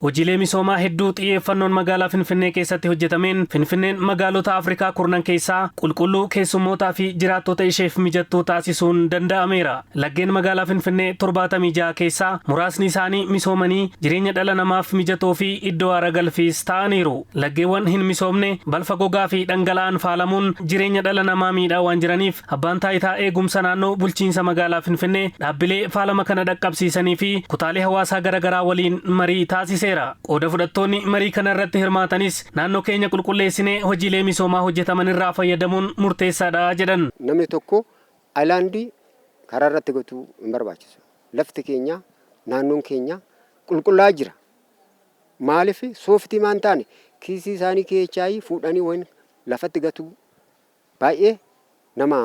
Hojiilee misoomaa hedduu xiyyeeffannoon magaalaa Finfinnee keessatti hojjetameen Finfinneen magaalota Afrikaa kurnan keessaa qulqulluu keessummootaa fi jiraattota isheef mijattuu taasisuun danda'ameera. Laggeen magaalaa Finfinnee 76 keessaa muraasni isaanii misoomanii jireenya dhala namaaf mijatoo fi iddoo aara galfiis ta'aniiru. Laggeewwan hin misoomne balfa gogaa fi dhangala'aan faalamuun jireenya dhala namaa miidhaa waan jiraniif Abbaan Taayitaa Eegumsa Naannoo Bulchiinsa Magaalaa Finfinnee dhaabbilee faalama kana dhaqqabsiisanii fi kutaalee hawaasaa garagaraa waliin marii taasiseera. Qooda fudhattoonni marii kana irratti hirmaatanis naannoo keenya qulqulleessinee hojiilee misoomaa hojjetaman irraa fayyadamuun murteessaadha jedhan. Namni tokko ayilaandii karaa irratti gatuu hin barbaachisu. Lafti keenya, naannoon keenya qulqullaa'aa jira. Maaliif sooftii maan taane kiisii isaanii keechaayii fuudhanii wayin lafatti gatuu baay'ee nama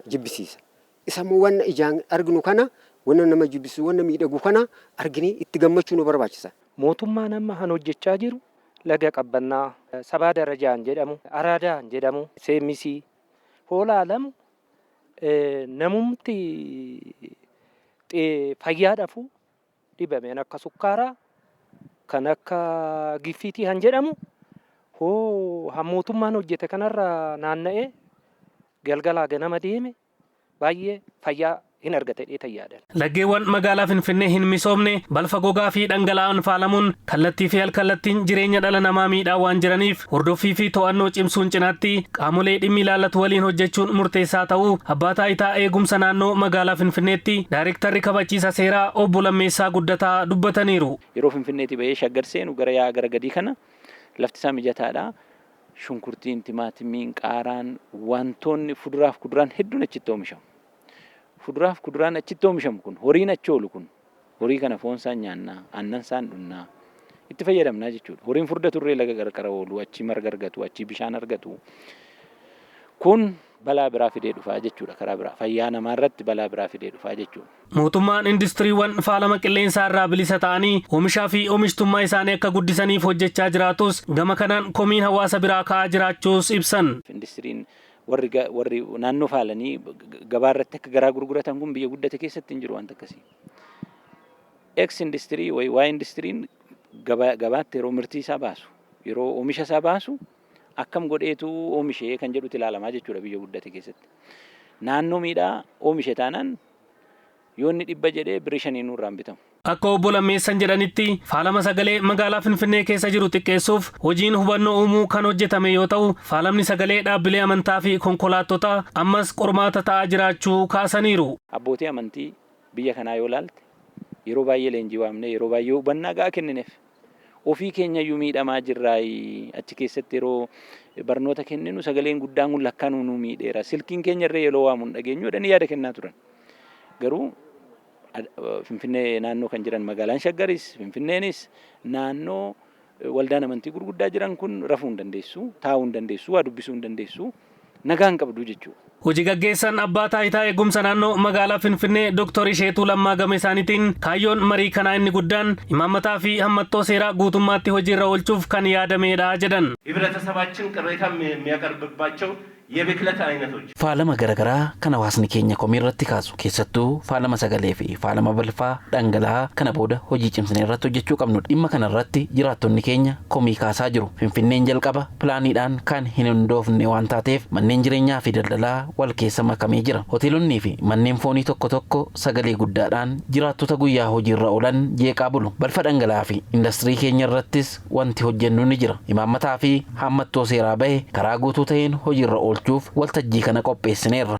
jibbisiisa. Isa immoo wanna ijaan arginu kana, wanna nama jibbisiisu, wanna miidhagu kana arginee itti gammachuu nu barbaachisa. Mootummaan amma han hojjechaa jiru laga Qabbannaa, Sabaa Darajaan jedhamu, Araadaan jedhamu, Seemmisii, hoo laalamu namumti fayyaadhafuu dhibame kan akka sukkaaraa, kan akka giffiitii han jedhamu hoo han mootummaan hojjete kanarra naanna'ee galgalaa ganama deeme baay'ee fayyaa hin argata jedhee yaada. Laggeewwan magaalaa Finfinnee hin misoomne balfa gogaa fi dhangala'aan faalamuun kallattii fi alkallattiin jireenya dhala namaa miidhaa waan jiraniif hordoffii fi to'annoo cimsuun cinaatti qaamolee dhimmi ilaallatu waliin hojjechuun murteessaa ta'uu Abbaa Taayitaa Eegumsa Naannoo Magaalaa Finfinneetti Daayrektarri Kabachiisa Seeraa Obbo Lammeessaa Guddataa dubbataniiru. Yeroo Finfinneetii bahee Shaggar seenu gara yaa'a gara gadii kana lafti isaa mijataadha. Shunkurtiin, timaatimiin, qaaraan, wantoonni fuduraaf kuduraan hedduun achitti oomishamu. Fuduraaf kuduraan achitti oomishamu kun horiin achi oolu kun horii kana foon isaan nyaannaa, aannan isaan dhunnaa, itti fayyadamnaa jechuudha. Horiin furdatu irree laga qarqara oolu, achii marga argatu, achii bishaan argatu. Kun balaa biraa fidee dhufaa jechuudha karaa biraa. Fayyaa namaa irratti balaa biraa fidee dhufaa jechuudha. Mootummaan industiriiwwan faalama qilleensaa irraa bilisa ta'anii oomishaa fi oomishtummaa isaanii akka guddisaniif hojjechaa jiraatus gama kanaan komiin hawaasa biraa ka'aa jiraachuus ibsan. Industiriin warri warri naannoo faalanii gabaa irratti akka garaa gurguratan kun biyya guddate keessatti hin jiru wanta akkasii. X industirii wayi Y industiriin gabaatti yeroo mirtii isaa baasu yeroo oomisha isaa baasu akkam godheetu oomishee kan jedhutu ilaalamaa jechuudha biyya guddate keessatti. Naannoo miidhaa oomishe taanaan yoo inni 100 jedhee birrii shaniinuu irraa hin bitamu. Akka Obbo Lammeessan jedhanitti, faalama sagalee magaalaa Finfinnee keessa jiru xiqqeessuuf hojiin hubannoo uumuu kan hojjetame yoo ta'u, faalamni sagalee dhaabbilee amantaa fi konkolaattotaa ammas qormaata ta'aa jiraachuu kaasaniiru. Abbootii amantii biyya kanaa yoo ilaalte yeroo baay'ee leenjii waamnee yeroo baay'ee hubannaa ga'aa kennineef. Ofii keenyayyuu miidhamaa jirraayi. Achi keessatti yeroo barnoota kenninu sagaleen guddaan kun lakkaa nu nu miidheera. Silkiin keenya irra yeroo waamu hin dhageenyu jedhanii yaada kennaa turan. Garuu Finfinnee naannoo kan jiran magaalaan Shaggaris Finfinneenis naannoo waldaan amantii gurguddaa jiran kun rafuu hin dandeessu, taa'uu hin dandeessu, waa dubbisuu hin dandeessu, nagaa hin qabdu jechuudha. Hoji gaggeessan Abbaa Taayitaa Eegumsa Naannoo Magaalaa Finfinnee Doktar Isheetuu Lammaa gama isaaniitiin kaayyoon marii kanaa inni guddaan imaammataa fi hammattoo seeraa guutummaatti hojiirra oolchuuf kan yaadameedha jedhan. ህብረተሰባችን ቅሬታ የሚያቀርብባቸው የብክለት አይነቶች Faalama garagaraa kan hawaasni keenya komii irratti kaasu, keessattuu faalama sagalee fi faalama balfaa dhangala'aa kana booda hojii cimsinee irratti hojjechuu qabnudha. Dhimma kana irratti jiraattonni keenya komii kaasaa jiru. Finfinneen jalqaba pilaaniidhaan kan hin hundoofne waan taateef manneen jireenyaa fi daldalaa wal keessa makamee jira. Hoteelonnii fi manneen foonii tokko tokko sagalee guddaadhaan jiraattota guyyaa hojiirra oolan jeeqaa bulu. Balfa dhangala'aa fi indastirii keenya irrattis wanti hojjennu ni jira. Imaammataa fi haammattoo seeraa bahe karaa guutuu ta'een hojiirra oolchuuf waltajjii kana qopheessineerra.